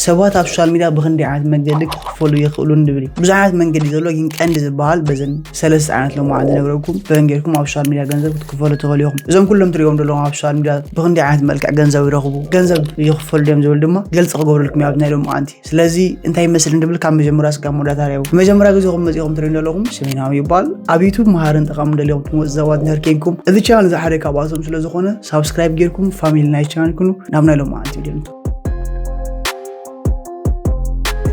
ሰባት ኣብ ሶሻል ሚድያ ብክንደይ ዓይነት መንገዲ ክኽፈሉ ይኽእሉ ንብል። ብዙሕ ዓይነት መንገዲ ዘሎ፣ ግን ቀንዲ ዝበሃል በዘን ሰለስተ ዓይነት ሎማዓንቲ ዝነግረኩም በን ጌርኩም ኣብ ሶሻል ሚድያ ገንዘብ ክትክፈሉ ትኽእሉ ኢኹም። እዞም ኩሎም ትሪኦም ዘለኹም ኣብ ሶሻል ሚድያ ብክንደይ ዓይነት መልክዕ ገንዘብ ይረኽቡ፣ ገንዘብ ይኽፈሉ ድዮም ዝብል ድማ ግልፂ ክገብረልኩም እዩ ኣብ ናይ ሎማዓንቲ። ስለዚ እንታይ ይመስል እንድብል ካብ መጀመርያ ስጋብ መወዳእታ ርኣዩ። መጀመርያ ግዜኹም መፂኹም ትሪኦም ዘለኹም ስሜናዊ ይባል። ኣብ ዩቱብ መሃርን ጠቓምን ደሊኹም ትመፁ ሰባት እንድሕር ኬንኩም፣ እዚ ቻናል እዚ ሓደ ካብኣቶም ስለ ዝኾነ ሳብስክራይብ ጌርኩም ፋሚሊ ናይ ቻናል ኩኑ። ናብ ናይ ሎማዓንቲ ቪድዮ ንቶ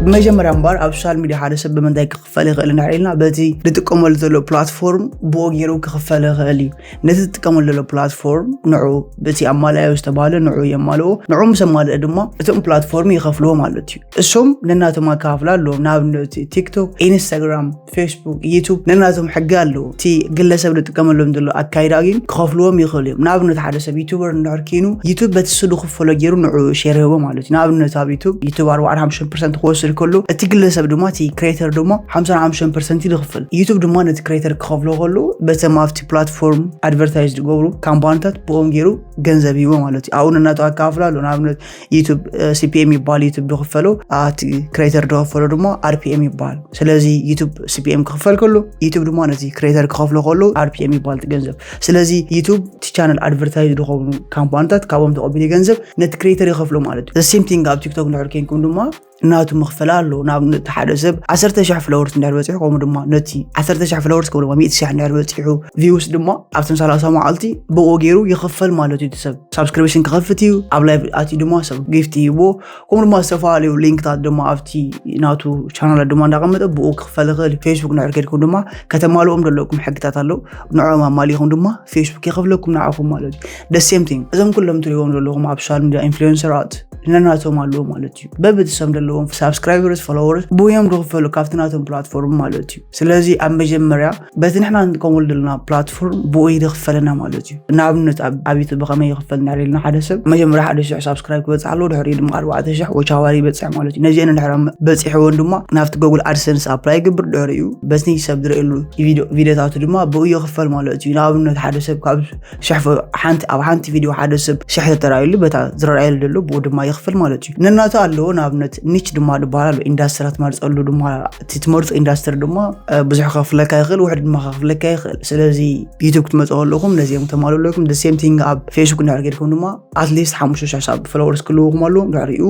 ብመጀመርያ እምበር ኣብ ሶሻል ሚድያ ሓደ ሰብ ብምንታይ ክኽፈል ይኽእል እንድሕር ኢልና በቲ ዝጥቀመሉ ዘሎ ፕላትፎርም ብኡ ገይሩ ክኽፈል ይኽእል እዩ። ነቲ ዝጥቀመሉ ዘሎ ፕላትፎርም ንዑ በቲ ኣማላዮ ዝተባህለ ንዑ የማልኦ። ንዑ ምስ ኣማልአ ድማ እቶም ፕላትፎርም ይኸፍልዎ ማለት እዩ። እሶም ነናቶም ኣከፋፍላ ኣለዎም። ንኣብነት ቲክቶክ፣ ኢንስታግራም፣ ፌስቡክ፣ ዩቱብ ነናቶም ሕጊ ኣለዎ። እቲ ግለሰብ ዝጥቀመሎም ዘሎ ኣካይዳ ግን ክኸፍልዎም ይኽእሉ እዮም። ንኣብነት ሓደ ሰብ ዩቱበር እንድሕር ኪኑ ዩቱብ በቲ ስዱ ክፈሎ ገይሩ ንዑ ሼር ይህቦ ማለት እዩ። ንኣብነት ኣብ ዩቱብ ዩቱብ ኣርባዓን ሓሙሽተን ፐርሰንት ክወስድ ከሎ እቲ ግለሰብ ድማ እቲ ክሬተር ድማ ሓምሳን ሓሙሽተን ፐርሰንት ይኽፍል። ዩቱብ ድማ ነቲ ክሬተር ክኸፍሎ ከሎ በተም ኣብቲ ፕላትፎርም ኣድቨርታይዝ ዝገብሩ ካምፓኒታት ብኦም ገይሩ ገንዘብ ይህቦ ማለት እዩ። ኣብኡ ነናቱ ኣካፍላ ኣሎ። ንኣብነት ዩቱብ ሲፒኤም ይባል ዩቱብ ዝኽፈሎ፣ ኣቲ ክሬተር ዝኽፈሎ ድማ ኣርፒኤም ይባል። ስለዚ ዩቱብ ሲፒኤም ክኽፈል ከሎ ዩቱብ ድማ ነቲ ክሬተር ክኸፍሎ ከሎ ኣርፒኤም ይባል እቲ ገንዘብ። ስለዚ ዩቱብ እቲ ቻነል ኣድቨርታይዝ ዝኾኑ ካምፓኒታት ካብኦም ተቐቢሉ ገንዘብ ነቲ ክሬተር ይኸፍሎ ማለት እዩ። ሴም ቲንግ ኣብ ቲክቶክ እንድሕር ኬንኩም ድማ ናቱ መኽፈላ ኣሎ። ንኣብነት ሓደ ሰብ ዓሰርተ ሽሕ ፍለወርስ እንድሕር በፂሑ ከምኡ ድማ ነቲ ዓሰርተ ሽሕ ፍለወርስ ከምኡ ድማ ሚእቲ ሽሕ እንድሕር በፂሑ ቪውስ ድማ ኣብቶም ሰላሳ መዓልቲ ብኡ ገይሩ ይኽፈል ማለት እዩ። እቲ ሰብ ሳብስክሪፕሽን ክኸፍት እዩ፣ ኣብ ላይቭ ኣትዩ ድማ ሰብ ጊፍት ይህቦ። ከምኡ ድማ ዝተፈላለዩ ሊንክታት ድማ ኣብቲ ናቱ ቻናላት ድማ እንዳቐመጠ ብኡ ክኽፈል ይኽእል እዩ። ፌስቡክ እንድሕር ኬድኩም ድማ ከተማልኦም ዘለኩም ሕግታት ኣለዉ። ንዕኦም ኣማሊኹም ድማ ፌስቡክ የኸፍለኩም ንዓኹም ማለት እዩ። ደ ሴም ቲንግ እዞም ኩሎም ትሪእዎም ዘለኹም ኣብ ሶሻል ሚድያ ኢንፍሉዌንሰራት ነናቶም ኣለዎ ማለት እዩ። በብትሶም ዘለዎም ሳብስክራይበርስ ፎሎወርስ ብዮም ዝኽፈሉ ካብቲ ናቶም ፕላትፎርም ማለት እዩ። ስለዚ ኣብ መጀመርያ በቲ ንሕና ንጥቀመሉ ዘለና ፕላትፎርም ብኡ ይኽፈለና ማለት እዩ። ንኣብነት ኣብ ኣብ ዩቱብ ብኸመይ ይኽፈል እንድሕር ኢልና ሓደ ሰብ መጀመርያ ሓደ ሽሕ ሳብስክራይብ ክበፅሕ ኣለዎ፣ ድሕሪኡ ድማ ኣርባዕተ ሽሕ ዋች ኣወር ይበፅሕ ማለት እዩ። ነዚአን እንድሕር በፂሕወን ድማ ናብቲ ጎግል ኣድሰንስ ኣፕላይ ይገብር፣ ድሕሪኡ በቲ ሰብ ዝርእየሉ ቪድዮ ቪድዮታቱ ድማ ብኡ ይኽፈል ማለት እዩ። ንኣብነት ሓደ ሰብ ካብ ሽሕ ሓንቲ ኣብ ሓንቲ ቪድዮ ሓደ ሰብ ሽሕ ተተራእየሉ በታ ዝረኣየሉ ዘሎ ብኡ ድማ ይኽፈል ማለት እዩ። ነናቱ ኣለዎ። ንኣብነት ኒች ድማ ዝበሃል ኣሎ። ኢንዳስትሪ ትመርፀሉ ድማ እቲ ትመርፆ ኢንዳስትሪ ድማ ብዙሕ ከፍለካ ይኽእል፣ ውሕድ ድማ ከፍለካ ይኽእል። ስለዚ ዩቱብ ክትመፁ ከለኹም ነዚኦም ተማሉ ኣለኩም። ደ ሴም ቲንግ ኣብ ፌስቡክ እንድሕር ጌድኩም ድማ ኣትሊስት ሓሙሽተ ሽሕ ሰብ ፎሎወርስ ክልውኩም ኣለዎም። ድሕሪኡ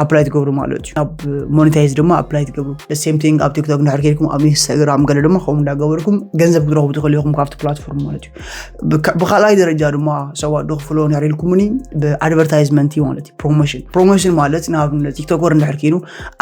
ኣፕላይ ትገብሩ ማለት እዩ። ኣብ ሞኔታይዝ ድማ ኣፕላይ ትገብሩ። ደ ሴም ቲንግ ኣብ ቲክቶክ እንድሕር ጌድኩም ኣብ ኢንስታግራም ገለ ድማ ከምኡ እንዳገበርኩም ገንዘብ ክትረኽቡ ትኽእሉ ኢኹም ካብቲ ፕላትፎርም ማለት እዩ። ብካ- ብካልኣይ ደረጃ ድማ ሰባት ዝኽፍልዎ እንድሕር ኢልኩምኒ ብኣድቨርታይዝመንት እዩ ማለት እዩ። ፕሮሞሽን ፕሮሞሽን ማለት ንኣብነት ቲክቶከር እንድሕር ኪኑ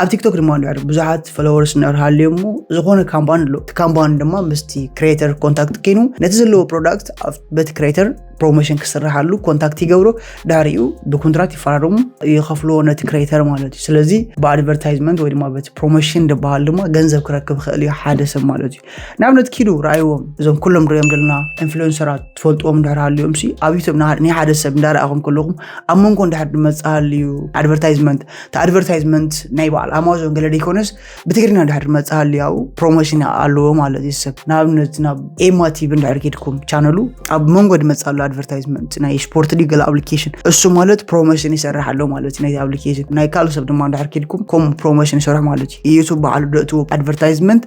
ኣብ ቲክቶክ ድማ እንድሕር ብዙሓት ፎሎወርስ እንድሕር ሃልዮ እሞ ዝኾነ ካምፓኒ ኣሎ። እቲ ካምፓኒ ድማ ምስቲ ክሬተር ኮንታክት ኪኑ ነቲ ዘለዎ ፕሮዳክት ኣብ- በቲ ክሬተር ፕሮሞሽን ክስርሓሉ ኮንታክት ይገብሮ። ድሕሪኡ ብኮንትራት ይፈራረሙ፣ ይኸፍልዎ ነቲ ክሬተር ማለት እዩ። ስለዚ ብኣድቨርታይዝመንት ወይ ድማ በቲ ፕሮሞሽን ዝበሃል ድማ ገንዘብ ክረክብ ይኽእል እዩ ሓደ ሰብ ማለት እዩ። ንኣብነት ኪዱ ረኣይዎም እዞም ኩሎም ንሪኦም ዘለና ኢንፍሉዌንሰራት ትፈልጥዎም እንድሕር ሃልዮም ሲ ኣብ ዩቱብ ናይ ሓደ ሰብ እንዳረኣኹም ከለኹም ኣብ መንጎ እንድሕር ድመፅእ ሃልዩ ኣድቨርታይዝመንት እቲ ኣድቨርታይዝመንት ናይ በዓል ኣማዞን ገለ ደይኮነስ ብትግርኛ እንድሕር ድመፅእ ሃልዩ ኣብኡ ፕሮሞሽን ኣለዎ ማለት እዩ። ሰብ ንኣብነት ናብ ኤማ ቲቪ እንድሕር ኬድኩም ቻነሉ ኣብ መንጎ ድመፅእ ኣሎ ኣድቨርታይዝመንት ናይ ስፖርት ድዩ ገለ ኣፕሊኬሽን እሱ ማለት ፕሮሞሽን ይሰርሕ ኣሎ ማለት እዩ። ናይቲ ኣፕሊኬሽን ናይ ካልእ ሰብ ድማ እንድሕር ኬድኩም ከምኡ ፕሮሞሽን ይሰርሕ ማለት እዩ። ዩቱብ በዓሉ ደእትዎ ኣድቨርታይዝመንት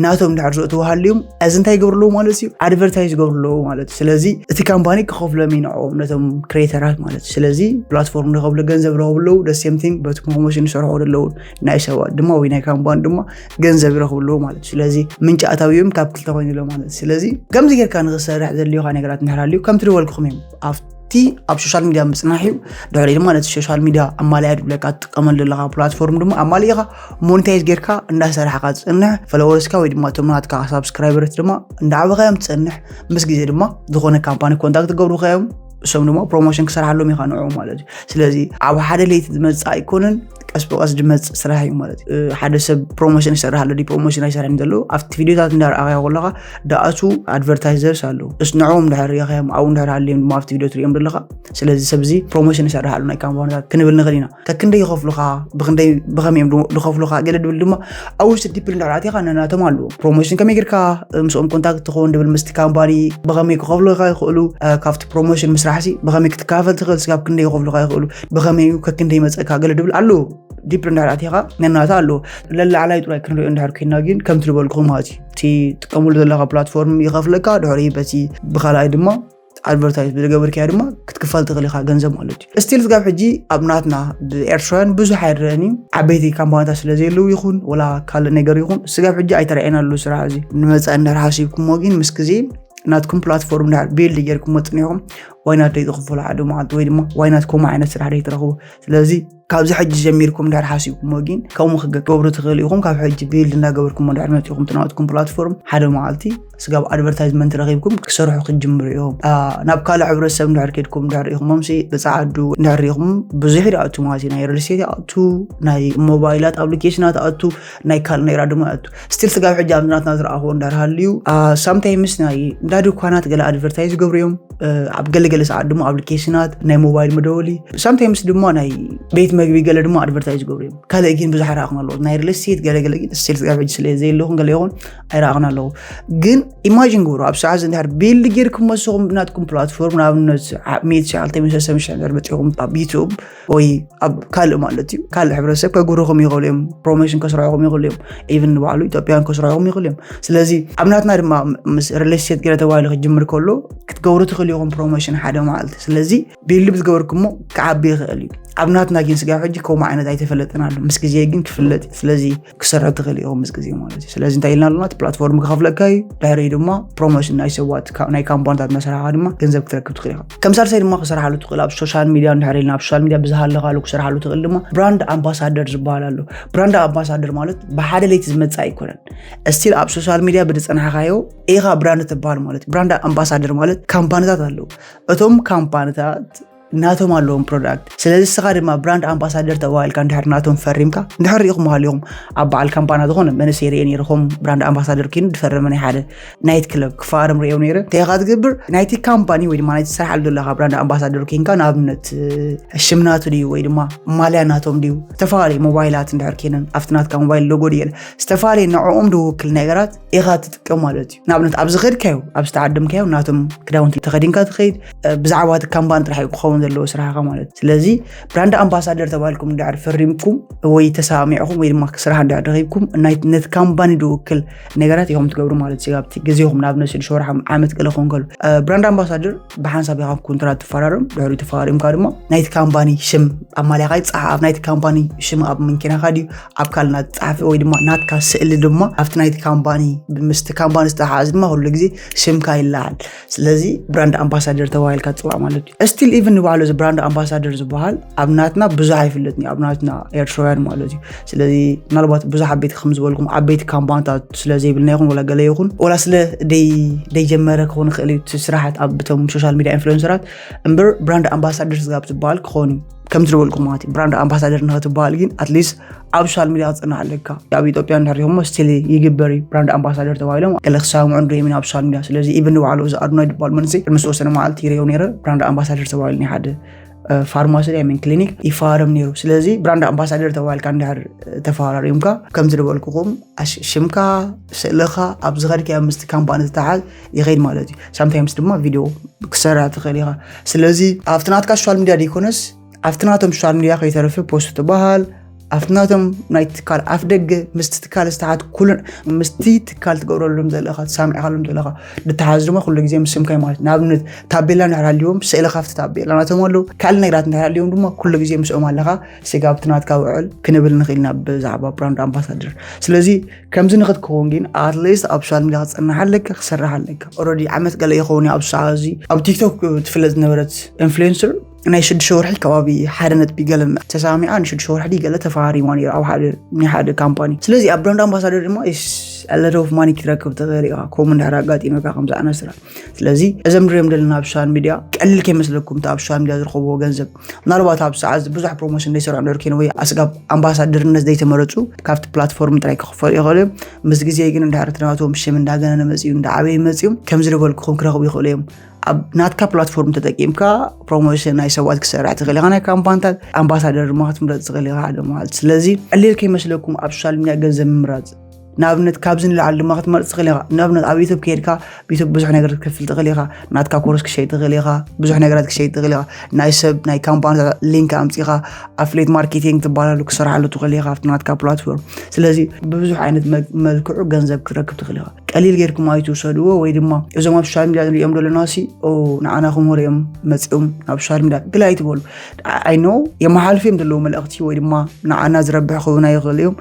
ናቶም እንድሕር ዘእትዎ ሃልዮም እዚ እንታይ ይገብሩ ኣለዉ ማለት እዩ? ኣድቨርታይዝ ይገብሩ ኣለዉ ማለት እዩ። ስለዚ እቲ ካምፓኒ ክኸፍሎም እዩ ንዕኦም ነቶም ክሬተራት ማለት እዩ። ስለዚ ፕላትፎርም ዝኸፍሉ ገንዘብ ረኸቡ ኣለዉ። ደ ሴም ቲንግ በቲ ፕሮሞሽን ይሰርሑ ኣለዉ ናይ ሰባት ድማ ወይ ናይ ካምፓኒ ድማ ገንዘብ ይረኽቡ ኣለዉ ማለት እዩ። ስለዚ ምንጪ ኣታዊኦም ካብ ክልተ ኮይኑ ኣሎ ማለት እዩ። ስለዚ ከምዚ ጌርካ ንኽሰርሕ ዘድልዮካ ነገራት እንድሕር ሃልዩ ከምቲ ዝበልኩኹም እዮም ኣብ እቲ ኣብ ሶሻል ሚድያ ምፅናሕ እዩ። ድሕሪ ድማ ነቲ ሶሻል ሚድያ ኣማልያ ድብለካ ትጥቀመሉ ዘለካ ፕላትፎርም ድማ ኣማሊእካ ሞኒታይዝ ጌርካ እንዳሰራሕካ ትፅንሕ ፎሎወርስካ ወይ ድማ እቶም ናትካ ሳብስክራይበርስ ድማ እንዳዓበኻዮም ትፀንሕ። ምስ ግዜ ድማ ዝኾነ ካምፓኒ ኮንታክት ገብሩካ እዮም። እሶም ድማ ፕሮሞሽን ክሰርሓሎም ኢኻ ንዑ ማለት እዩ። ስለዚ ኣብ ሓደ ለይቲ ዝመፅእ ኣይኮነን፣ ቀስ ብቀስ ዝመፅእ ስራሕ እዩ ማለት እዩ። ሓደ ሰብ ፕሮሞሽን ይሰርሕ ኣሎ ዲ ፕሮሞሽን ኣይሰርሕን ዘሎ ኣብቲ ቪዲዮታት እንዳረኣኻዮ ከለካ ደኣቱ ኣድቨርታይዘርስ ኣለዉ። እስ ንዕኦም እንድሕር ሪኢኻዮም ኣብኡ እንድሕር ሃልዮም ድማ ኣብቲ ቪድዮ ትሪኦም ዘለኻ። ስለዚ ሰብ እዚ ፕሮሞሽን ይሰርሕ ኣሎ ናይ ካምፓኒታት ክንብል ንኽእል ኢና። ከክንደይ ይኸፍሉኻ፣ ብኽንደይ ብኸመይ እዮም ዝኸፍሉኻ ገለ ድብል ድማ ኣብ ውሽጢ ዲፕል እንድሕር ኣቲኻ ነናቶም ኣለዉ። ፕሮሞሽን ከመይ ጌርካ ምስኦም ኮንታክት ትኸውን ድብል ምስቲ ካምፓኒ ብኸመይ ክኸፍሉኻ ይኽእሉ፣ ካብቲ ፕሮሞሽን ምስራሕ ሲ ብኸመይ ክትካፈል ትኽእል ስጋብ ክንደይ ይኸፍሉኻ ይኽእሉ፣ ብኸመይ እዩ ከክንደይ መፀእካ ገለ ድብል ኣለዉ። ዲፕ እንድሕር ኣቲኻ ነናታ ኣለዎ። ለላዕላይ ጥራይ ክንሪኦ እንድሕር ኮይና ግን ከምቲ ዝበልኩኹም ማለት እዩ፣ እቲ ጥቀሙሉ ዘለካ ፕላትፎርም ይኸፍለካ፣ ድሕሪ በቲ ብኻልኣይ ድማ ኣድቨርታይዝ ብዝገበርካዮ ድማ ክትክፈል ትኽእል ኢኻ ገንዘብ ማለት እዩ። ስቲል ስጋብ ሕጂ ኣብ ናትና ብኤርትራውያን ብዙሕ ኣይረአን እዩ። ዓበይቲ ካምፓኒታት ስለ ዘየለዉ ይኹን ወላ ካልእ ነገር ይኹን ስጋብ ሕጂ ኣይተረኣየናሉ ስራሕ እዚ። ንመጻኢ እንድሕር ሓሲብኩሞ ግን ምስ ግዜ ናትኩም ፕላትፎርም እንድሕር ቢልድ ጌርኩሞ ጽኒሕኩም ዋይናት ደይትኽፈሉ ሓደ መዓልቲ ወይ ድማ ዋይናት ከምኡ ዓይነት ስራሕ ደይትረኽቡ። ስለዚ ካብዚ ሕጂ ጀሚርኩም ድሕር ሓሲብኩሞ ግን ከምኡ ክገብሩ ትኽእሉ ኢኹም። ካብ ሕጂ ቢልድ እንዳገበርኩሞ ድሕር መፂኹም ትናትኩም ፕላትፎርም ሓደ መዓልቲ ስጋብ ኣድቨርታይዝመንት ረኺብኩም ክሰርሑ ክትጅምሩ እዮም። ናብ ካልእ ሕብረተሰብ ድሕር ከድኩም ድሕር ኢኹሞም ሲ ብፃዓዱ ድሕር ኢኹም ብዙሕ ይኣቱ ማለት እዩ። ናይ ሪልስቴት ይኣቱ፣ ናይ ሞባይላት ኣፕሊኬሽናት ኣቱ፣ ናይ ካልእ ናይ ራድሞ ይኣቱ። ስቲል ስጋብ ሕጂ ኣብ ናትና ዝረኣኽዎ እንዳር ሃልዩ ሳምታይምስ ናይ እንዳ ድኳናት ገለ ኣድቨርታይዝ ይገብሩ እዮም። ኣብ ገለገለ ሰዓት ድማ ኣፕሊኬሽናት ናይ ሞባይል መደወሊ ሳምታይምስ ድማ ናይ ቤት መግቢ ገለ ድማ ኣድቨርታይዝ ይገብሩ እዮም። ካልእ ግን ብዙሕ ኣይረኣኽን ኣለዎ። ናይ ሪል ስቴት ገለገለ ግን ስቲል ስጋብ ሕጂ ስለ ዘየለኹን ገለ ይኹን ኣይረኣኽን ኣለዎ። ግን ኢማጂን ግብሩ ኣብ ሰዓት እንድሕር ቢልድ ጌርኩም መስኹም ብናትኩም ፕላትፎርም ንኣብነት ሚት ሻልተ ሚሰሰምሻ እንድሕር መፂኹም ኣብ ዩቱብ ወይ ኣብ ካልእ ማለት እዩ ካልእ ሕብረተሰብ ከጉርኹም ይኽእሉ እዮም። ፕሮሞሽን ከስርሑኹም ይኽእሉ እዮም። ኢቭን ንባዕሉ ኢትዮጵያን ከስርሑኹም ይኽእሉ እዮም። ስለዚ ኣብ ናትና ድማ ምስ ሪል ስቴት ገለ ተባሂሉ ክጅምር ከሎ ክትገብሩ ትኽእሉ ኢኹም ፕሮሞሽን ሓደ መዓልቲ። ስለዚ ቢልድ ብዝገበርኩሞ ክዓቢ ይኽእል እዩ። ኣብ ናትና ግን ስጋብ ሕጂ ከምኡ ዓይነት ኣይተፈለጠን ኣሎ። ምስ ግዜ ግን ክፍለጥ እዩ። ስለዚ ክሰርሑ ትኽእል ኢኹም ምስ ግዜ ማለት እዩ። ስለዚ እንታይ ኢልና ኣለና? እቲ ፕላትፎርም ክኸፍለካ እዩ። ድሕሪ ድማ ፕሮሞሽን ናይ ሰባት ናይ ካምፓኒታት መሰራኻ ድማ ገንዘብ ክትረክብ ትኽእል ኢኻ። ከም ሳልሳይ ድማ ክሰርሓሉ ትኽእል ኣብ ሶሻል ሚድያ እንድሕር ኢልና ኣብ ሶሻል ሚድያ ብዝሃለኻሉ ክሰርሓሉ ትኽእል ድማ ብራንድ ኣምባሳደር ዝበሃል ኣሎ። ብራንድ ኣምባሳደር ማለት ብሓደ ለይቲ ዝመጽእ ኣይኮነን። እስቲል ኣብ ሶሻል ሚድያ ብዝጸናሕካዮ ኢኻ ብራንድ ትበሃል ማለት እዩ። ብራንድ ኣምባሳደር ማለት ካምፓኒታት ኣለዉ። እቶም ካምፓኒታት ናቶም ኣለዎም ፕሮዳክት። ስለዚ እስኻ ድማ ብራንድ ኣምባሳደር ተባሂልካ እንድሕር ናቶም ፈሪምካ እንድሕር ርኢኹም ሃሊኹም ኣብ በዓል ካምፓና ዝኾነ መንእሰይ ርየ ነይርኹም ብራንድ ኣምባሳደር ኮይኑ ዝፈረመ ናይ ሓደ ናይት ክለብ ክፋርም ርእየው ነይረ። እንታይ ኢኻ ትገብር? ናይቲ ካምፓኒ ወይ ድማ ናይቲ ትሰርሓሉ ዘለኻ ብራንድ ኣምባሳደር ኮይንካ ንኣብነት ሽም ናቱ ድዩ ወይ ድማ ማልያ ናቶም ድዩ ዝተፈላለዩ ሞባይላት እንድሕር ኮይነን ኣብቲ ናትካ ሞባይል ሎጎ ድየለ ዝተፈላለዩ ንዕኦም ዝውክል ነገራት ኢኻ ትጥቀም ማለት እዩ። ንኣብነት ኣብዚ ኸድካዮ ኣብ ዝተዓደምካዮ ናቶም ክዳውንቲ ተኸዲንካ ትኸይድ። ብዛዕባ እቲ ካምፓኒ ጥራሕ እዩ ክኸውን ዘለዎ ስራሕካ ማለት እዩ። ስለዚ ብራንድ ኣምባሳደር ተባሂልኩም እንድሕር ፈሪምኩም ወይ ተሰማሚዕኹም ወይ ድማ ስራሕ እንድሕር ረኺብኩም ናይ ነቲ ካምፓኒ ዝውክል ነገራት ኢኹም ትገብሩ ማለት እዩ። ኣብቲ ግዜኹም ንኣብነት ሽዱሽተ ወርሒ ዓመት ገለ ክኸውን ከሎ ብራንድ ኣምባሳደር ብሓንሳብ ኢኻ ኮንትራት ትፈራርም። ድሕሪ ተፈራሪምካ ድማ ናይቲ ካምፓኒ ሽም ኣብ ማልያኻ ይፀሓፍ። ናይቲ ካምፓኒ ሽም ኣብ መንኪናኻ ድዩ ኣብ ካልእ ናት ጸሓፊ ወይ ድማ ናትካ ስእሊ ድማ ኣብቲ ናይቲ ካምፓኒ ምስቲ ካምፓኒ ዝተሓዝ ድማ ኩሉ ግዜ ሽምካ ይለዓል። ስለዚ ብራንድ ኣምባሳደር ተባሂልካ ትፅዋዕ ማለት እዩ። ስቲል ኢቭን ንባዕሉ እዚ ብራንድ ኣምባሳደር ዝበሃል ኣብ ናትና ብዙሕ ኣይፍለጥን እዩ ኣብ ናትና ኤርትራውያን ማለት እዩ። ስለዚ ምናልባት ብዙሕ ዓበይቲ ከም ዝበልኩም ዓበይቲ ካምፓኒታት ስለ ዘይብልና ይኹን ወላ ገለ ይኹን ወላ ስለ ደይ ደይጀመረ ክኾን ይኽእል እዩ እቲ ስራሓት ኣብ እቶም ሶሻል ሚድያ ኢንፍሉንሰራት እምበር ብራንድ ኣምባሳደር ስጋብ ዝበሃል ክኾን እዩ። ከምቲ ዝበልኩም ማለት እዩ ብራንድ ኣምባሳደር ንክትበሃል ግን ኣትሊስት ኣብ ሶሻል ሚድያ ክፅናዕ ኣለካ። ኣብ ኢትዮጵያ እንድሕር ኢኹሞ ስቲል ይግበር እዩ ብራንድ ኣምባሳደር ተባሂሎም ገለ ክሰማምዑ ንሪኦም ኢና ኣብ ሶሻል ሚድያ። ስለዚ ኢቭን ንባዕሉ እዚ ኣድኖ ይድበሃል መንስይ ቅድሚ ዝተወሰነ መዓልቲ ይሪኦ ነይረ ብራንድ ኣምባሳደር ተባሂሉ ናይ ሓደ ፋርማሲ ድያ ምን ክሊኒክ ይፋረም ነይሩ። ስለዚ ብራንድ ኣምባሳደር ተባሂልካ እንድሕር ተፈራሪምካ ከምቲ ዝበልኩኹም ሽምካ ስእልኻ ኣብ ዝኸድካዮ ምስቲ ካምፓኒ ዝተሓዝ ይኸይድ ማለት እዩ። ሳምታይምስ ድማ ቪድዮ ክሰራ ትኽእል ኢኻ። ስለዚ ኣብቲ ናትካ ሶሻል ሚድያ ደይኮነስ ኣብቲ ናቶም ሶሻል ሚድያ ከይተረፈ ፖስት ትበሃል ኣብቲ ናቶም ናይ ትካል ኣፍ ደገ ምስቲ ትካል ዝተሓት ኩሉ ምስቲ ትካል ትገብረሎም ዘለኻ ትሳምዕካሎም ዘለኻ ድተሓዝ ድማ ኩሉ ግዜ ምስ ስምካይ ማለት ንኣብነት ታቤላ እንድሕር ሃልዎም ስእሊ ካብቲ ታቤላ ናቶም ኣለዉ ካልእ ነገራት እንድሕር ሃልዎም ድማ ኩሉ ግዜ ምስኦም ኣለኻ ስጋብቲ ናትካ ውዕል ክንብል ንኽእል ኢና ብዛዕባ ብራንድ ኣምባሳደር። ስለዚ ከምዚ ንክትከውን ግን ኣትሊስት ኣብ ሶሻል ሚድያ ክፀናሕ ኣለካ ክሰርሕ ኣለካ። ኦረዲ ዓመት ገለ ይኸውን ኣብ ሰዓት እዚ ኣብ ቲክቶክ ትፍለጥ ዝነበረት ኢንፍሉንሰር ናይ ሽዱሽተ ወርሒ ከባቢ ሓደ ነጥቢ ገለ ተሳሚዓ ንሽዱሽተ ወርሒ ገለ ተፈራሪማ ነይራ ኣብ ሓደ ናይ ሓደ ካምፓኒ። ስለዚ ኣብ ብራንድ ኣምባሳደር ድማ ለት ኦፍ ማኒ ክትረክብ ትኽእል ኢኻ። ከምኡ እንድሕር ኣጋጢመካ ከምዚ ኣነስራ ስለዚ እዞም ንሪኦም ዘለና ኣብ ሶሻል ሚድያ ቀሊል ከይመስለኩም እቲ ኣብ ሶሻል ሚድያ ዝረኸብዎ ገንዘብ ምናልባት ኣብ ሰዓት ብዙሕ ፕሮሞሽን ዘይሰርሑ ንርኪን ወይ ኣስጋብ ኣምባሳደርነት ዘይተመረፁ ካብቲ ፕላትፎርም ጥራይ ክኽፈሉ ይኽእሉ እዮም። ምስ ግዜ ግን እንድሕር እቲ ናቶም ሽም እንዳገነነ መፅኡ እንዳዓበዩ መፅኦም ከምዚ ዝበልኩኹም ክረኽቡ ይኽእሉ እዮም። ኣብ ናትካ ፕላትፎርም ተጠቂምካ ፕሮሞሽን ናይ ሰባት ክሰርሕ ትኽእል ኢኻ ናይ ካምፓንታት ኣምባሳደር ድማ ክትምረፅ ትኽእል ኢኻ ሓደ ማለት ስለዚ ዕሊል ከይመስለኩም ኣብ ሶሻል ሚድያ ገንዘብ ምምራፅ ንኣብነት ካብዚ ንላዕሊ ድማ ክትመርፅ ትኽእል ኢኻ። ንኣብነት ኣብ ዩቱብ ከይድካ ዩቱብ ብዙሕ ነገር ክትከፍል ትኽእል ኢኻ። ናትካ ኮርስ ክሸይጥ ትኽእል ኢኻ። ብዙሕ ነገራት ክሸይጥ ትኽእል ኢኻ። ናይ ሰብ ናይ ካምፓኒ ሊንክ ኣምፂኻ ኣፍሌት ማርኬቲንግ ትባላሉ ክሰርሓሉ ትኽእል ኢኻ ኣብቲ ናትካ ፕላትፎርም። ስለዚ ብብዙሕ ዓይነት መ- መልክዑ ገንዘብ ክትረክብ ትኽእል ኢኻ። ቀሊል ጌርኩም ኣይትውሰድዎ። ወይ ድማ እዞም ኣብ ሶሻል ሚዲያ ንሪኦም ዘለና ሲ ንዓና ክምህሩ እዮም መፂኦም ናብ ሶሻል ሚዲያ ግላ ኣይትበሉ። ኣይ ኖ የመሓልፉ እዮም ዘለዉ መልእኽቲ ወይ ድማ ንዓና ዝረብሕ ክህቡና ይኽእሉ እዮም።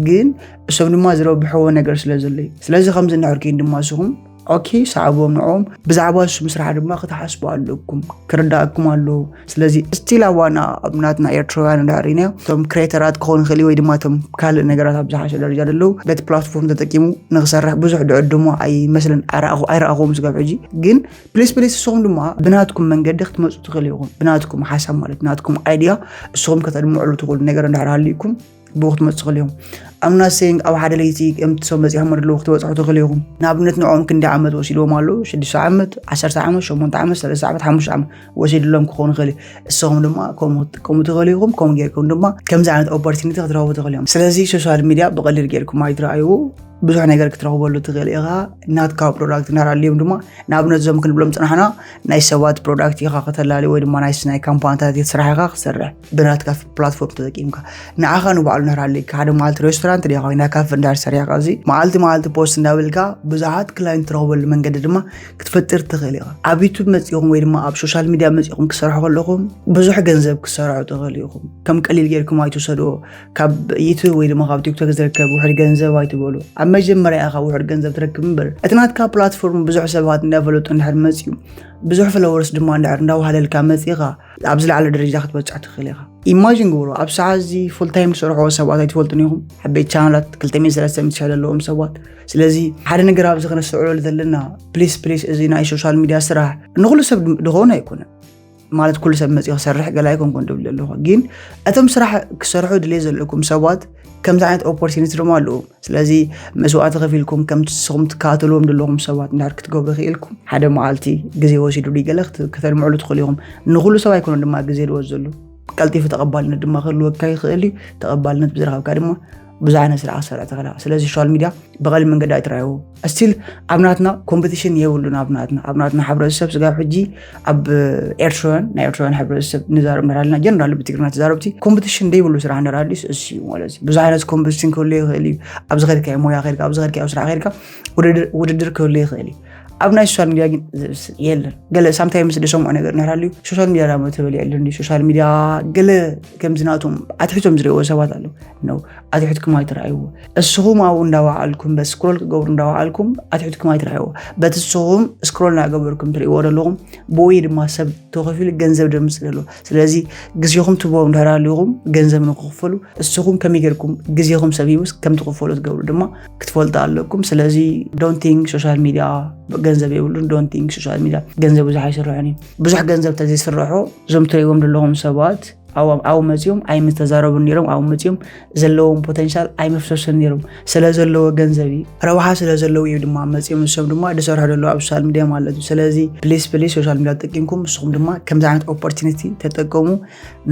ግን እሶም ድማ ዝረብሕዎ ነገር ስለ ዘሎ እዩ። ስለዚ ከምዚ እንድሕር ኮይኑ ድማ ንስኹም ኦኬ ሰዓብዎም ንዕኦም። ብዛዕባ እሱ ምስራሕ ድማ ክትሓስቡ ኣለኩም። ክርዳእኩም ኣለዎ። ስለዚ ስቲል ኣዋና ኣብ ናትና ኤርትራውያን እንድሕር ኢና እቶም ክሬተራት ክኾኑ ይኽእል ወይ ድማ እቶም ካልእ ነገራት ኣብ ዝሓሸ ደረጃ ዘለዉ በቲ ፕላትፎርም ተጠቂሙ ንክሰርሕ ብዙሕ ድዕድሞ ኣይመስልን ኣይረኣኹ- ኣይረኣኹዎም ስጋብ ሕጂ። ግን ፕሊስ ፕሊስ ንስኹም ድማ ብናትኩም መንገዲ ክትመፁ ትኽእሉ ኢኹም። ብናትኩም ሓሳብ ማለት ናትኩም ኣይድያ ንስኹም ከተድምዕሉ ትኽእሉ ነገር እንድሕር ሃልዩኩም ብኡ ክትመፁ ትኽእሉ ኢኹም። I'm not saying ኣብ ሓደ ለይቲ ከምቲ ሰብ መፂኦም ኣለዉ ክትበፅሑ ትኽእሉ ኢኹም። ንኣብነት ንዕኦም ክንደይ ዓመት ወሲድዎም ኣለዉ? ሽዱሽተ ዓመት፣ ዓሰርተ ዓመት፣ ሸሞንተ ዓመት፣ ሰለስተ ዓመት፣ ሓሙሽተ ዓመት ወሲድሎም ክኾኑ ይኽእል እዩ። ንስኹም ድማ ከምኡ ክትጥቀሙ ትኽእሉ ኢኹም። ከምኡ ጌርኩም ድማ ከምዚ ዓይነት ኦፖርቹኒቲ ክትረኽቡ ትኽእሉ እዮም። ስለዚ ሶሻል ሚድያ ብቐሊል ጌርኩም ኣይትረኣይዎ። ብዙሕ ነገር ክትረኽበሉ ትኽእል ኢኻ። ናትካ ፕሮዳክት እናራልዮም ድማ ንኣብነት እዞም ክንብሎም ፅናሕና ናይ ሰባት ፕሮዳክት ኢኻ ከተላሊ ወይ ድማ ናይ ናይ ካምፓኒታት ስራሕ ኢኻ ክትሰርሕ ብናትካ ፕላትፎርም ተጠቂምካ ንዓኻ ንባዕሉ እንድሕር ሃልዩካ ሓደ መዓልቲ ሬስቶራንት ዲኻ ኮይና ካፌ እንድሕር ሰሪሕካ እዚ መዓልቲ መዓልቲ ፖስት እንዳበልካ ብዙሓት ክላይንት ትረኽበሉ መንገዲ ድማ ክትፈጥር ትኽእል ኢኻ። ኣብ ዩቱብ መፂኹም ወይ ድማ ኣብ ሶሻል ሚድያ መፂኹም ክሰርሑ ከለኹም ብዙሕ ገንዘብ ክሰርሑ ትኽእሉ ኢኹም። ከም ቀሊል ጌርኩም ኣይትውሰድዎ። ካብ ዩቱብ ወይ ድማ ካብ ቲክቶክ ዝርከብ ውሕድ ገንዘብ ኣይትበሉ። ኣብ መጀመርያ ኢኻ ውሕድ ገንዘብ ትረክብ እምበር እቲ ናትካ ፕላትፎርም ብዙሕ ሰባት እንዳፈለጡ እንድሕር መፅዩ ብዙሕ ፎሎወርስ ድማ እንድሕር እንዳዋሃለልካ መፂኻ ኣብ ዝለዓለ ደረጃ ክትበፅሕ ትኽእል ኢኻ። ኢማጂን ግበሩ ኣብ ሰዓት እዚ ፉል ታይም ዝሰርሕዎ ሰባት ኣይትፈልጡን ኢኹም። ዓበይቲ ቻናላት ክልተ ሚእቲ ሰለስተ ሚእቲ ሽሕ ዘለዎም ሰባት። ስለዚ ሓደ ነገር ኣብዚ ክነስተውዕለሉ ዘለና ፕሊስ ፕሊስ እዚ ናይ ሶሻል ሚድያ ስራሕ ንኩሉ ሰብ ድኾነ ኣይኮነን። ማለት ኩሉ ሰብ መፂኡ ክሰርሕ ገለ ኣይኮንኩን ድብል ዘለኹ ግን እቶም ስራሕ ክሰርሑ ድልየ ዘለኩም ሰባት ከምዚ ዓይነት ኦፖርቹኒቲ ድማ ኣለዎም። ስለዚ መስዋእቲ ከፊልኩም ከምቲ ንስኹም ትከታተልዎም ዘለኹም ሰባት እንድሕር ክትገብሩ ክኢልኩም ሓደ መዓልቲ ግዜ ወሲዱ ድዩ ገለ ክት- ከተልምዕሉ ትኽእሉ ኢኹም። ንኹሉ ሰብ ኣይኮነን ድማ ግዜ ዝወስደሉ። ቀልጢፉ ተቐባልነት ድማ ክህልወካ ይኽእል እዩ። ተቐባልነት ብዝረኸብካ ድማ ብዙሕ ዓይነት ስራሕ ክትሰርሕ ትኽእል ኢኻ። ስለዚ ሶሻል ሚድያ ብቐሊል መንገዲ ኣይትረኣይዎ። ስቲል ኣብ ናትና ኮምፒቲሽን የብሉን። ኣብ ናትና ኣብ ናትና ሕብረተሰብ ስጋብ ሕጂ ኣብ ኤርትራውያን ናይ ኤርትራውያን ሕብረተሰብ ንዛረብ እንድሕር ኣለና ጀነራል ብትግርኛ ተዛረብቲ ኮምፒቲሽን ደይብሉ ስራሕ እንድሕር ኣሊስ እሱ እዩ ማለት እዩ። ብዙሕ ዓይነት ኮምፒቲሽን ክህሉ ይኽእል እዩ። ኣብዚ ከድካ ሞያ ከድካ ኣብዚ ከድካ ስራሕ ከድካ ውድድር ክህሉ ይኽእል እዩ። ኣብ ናይ ሶሻል ሚድያ ግን የለን። ገለ ሳምታይምስ ዝሰምዖ ነገር እንድሕር ኣልዩ ሶሻል ሚድያ ዳሞ ተበሊዐሉ እንዲ ሶሻል ሚድያ ገለ ከምዚ ናቶም ኣትሒቶም ዝርእዎ ሰባት ኣለዉ። ነው ኣትሒትኩም ኣይትረኣይዎ። እስኹም ኣብኡ እንዳወዓልኩም በቲ ስክሮል ክገብሩ እንዳወዓልኩም ኣትሒትኩም ኣይትረኣይዎ። በቲ እስኹም ስክሮል እናገበርኩም ትርእይዎ ዘለኹም ብኡ ድማ ሰብ ተኸፊሉ ገንዘብ ደምፅእ ዘሎ። ስለዚ ግዜኹም ትቦም ድሕር ኣልኹም ገንዘብ ንክኽፈሉ እስኹም ከመይ ጌርኩም ግዜኹም ሰብ ሂቡስ ከም ትኽፈሉ ትገብሩ ድማ ክትፈልጡ ኣለኩም። ስለዚ don't think social media ገንዘብ የብሉን። Don't think social media ገንዘብ ብዙሕ ኣይስርሕን እዩ። ብዙሕ ገንዘብ ተዘይስርሖ እዞም ትርእይዎም ዘለኹም ሰባት ኣብኡ መፂኦም ኣይምተዛረቡን ነይሮም። ኣብኡ መፂኦም ዘለዎም ፖተንሻል ኣይመፍሰሱን ነይሮም። ስለ ዘለዎ ገንዘብ እዩ ረብሓ ስለ ዘለዎ እዩ ድማ መፂኦም ንሶም ድማ ዝሰርሑ ዘለዉ ኣብ ሶሻል ሚድያ ማለት እዩ። ስለዚ ፕሊስ ፕሊስ ሶሻል ሚድያ ተጠቂምኩም ንስኹም ድማ ከምዚ ዓይነት ኦፖርቹኒቲ ተጠቀሙ።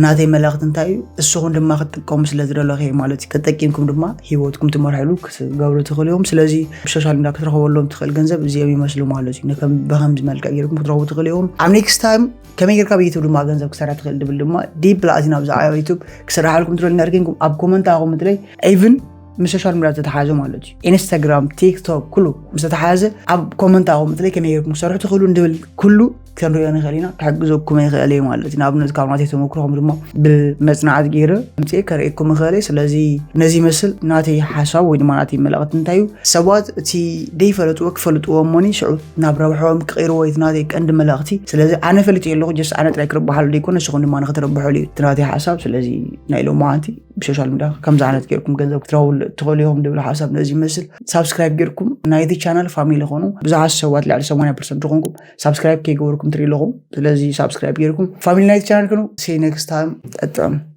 ናተይ መልእኽቲ እንታይ እዩ? እስኹም ድማ ክትጥቀሙ ስለ ዝደለኹ እየ ማለት እዩ። ተጠቂምኩም ድማ ሂወትኩም ትመርሕሉ ክትገብሩ ትኽእሉ ኢኹም። ስለዚ ብሶሻል ሚድያ ክትረኽበሎም ትኽእል ገንዘብ እዚኦም ይመስሉ ማለት እዩ። ንከም- ብኸምዚ መልክዕ ጌርኩም ክትረኽቡ ትኽእሉ ኢኹም። ኣብ ኔክስት ታይም ከመይ ጌርካ ኣብ ዩቱብ ድማ ገንዘብ ክሰርሕ ትኽእል ድብል ድማ ዲፕ ላእቲ ናብዚ ኣብ ዩቱብ ክስርሓልኩም ትደልዩ ነርኪንኩም ኣብ ኮመንት ኣኹም ትለይ ኢቭን ምስ ሶሻል ሚድያ ዝተተሓዘ ማለት እዩ። ኢንስታግራም፣ ቲክቶክ ኩሉ ምስ ተተሓዘ ኣብ ኮመንት ኣኹም ትለይ ከመይ ጌርኩም ክሰርሑ ትኽእሉ ንድብል ኩሉ ክንሪኦ ንኽእል ኢና። ክሕግዘኩም ይኽእል እዩ ማለት እዩ። ንኣብነት ካብ ናተይ ተመክሮኹም ድማ ብመፅናዕቲ ገይረ ምፅእ ከርእየኩም ይኽእል እየ። ስለዚ ነዚ ይመስል ናተይ ሓሳብ ወይ ድማ ናተይ መልእኽቲ እንታይ እዩ? ሰባት እቲ ደይፈለጥዎ ክፈልጥዎ እሞኒ ሽዑ ናብ ረብሕኦም ክቐይርዎ እቲ ናተይ ቀንዲ መልእኽቲ። ስለዚ ኣነ ፈሊጠ ኣለኹ ጀስት ኣነ ጥራይ ክርብሓሉ ዘይኮነ ንስኹም ድማ ንክትረብሐሉ እዩ እቲ ናተይ ሓሳብ። ስለዚ ናይ ሎማዓንቲ ብሶሻል ሚድያ ከምዚ ዓይነት ጌርኩም ገንዘብ ክትረኽቡ ትኽእሉ ኢኹም ድብል ሓሳብ ነዚ ይመስል። ሳብስክራይብ ጌርኩም ናይቲ ቻናል ፋሚሊ ኾኑ። ብዙሓት ሰባት ልዕሊ ሰማንያ ፐርሰንት ዝኾንኩም ሳብስክራይብ ከይገበርኩም ትርኢ ኣለኹም። ስለዚ ሳብስክራይብ ጌርኩም ፋሚሊ ናይቲ ቻናል ክኑ። See you next time። ጠጥዕም።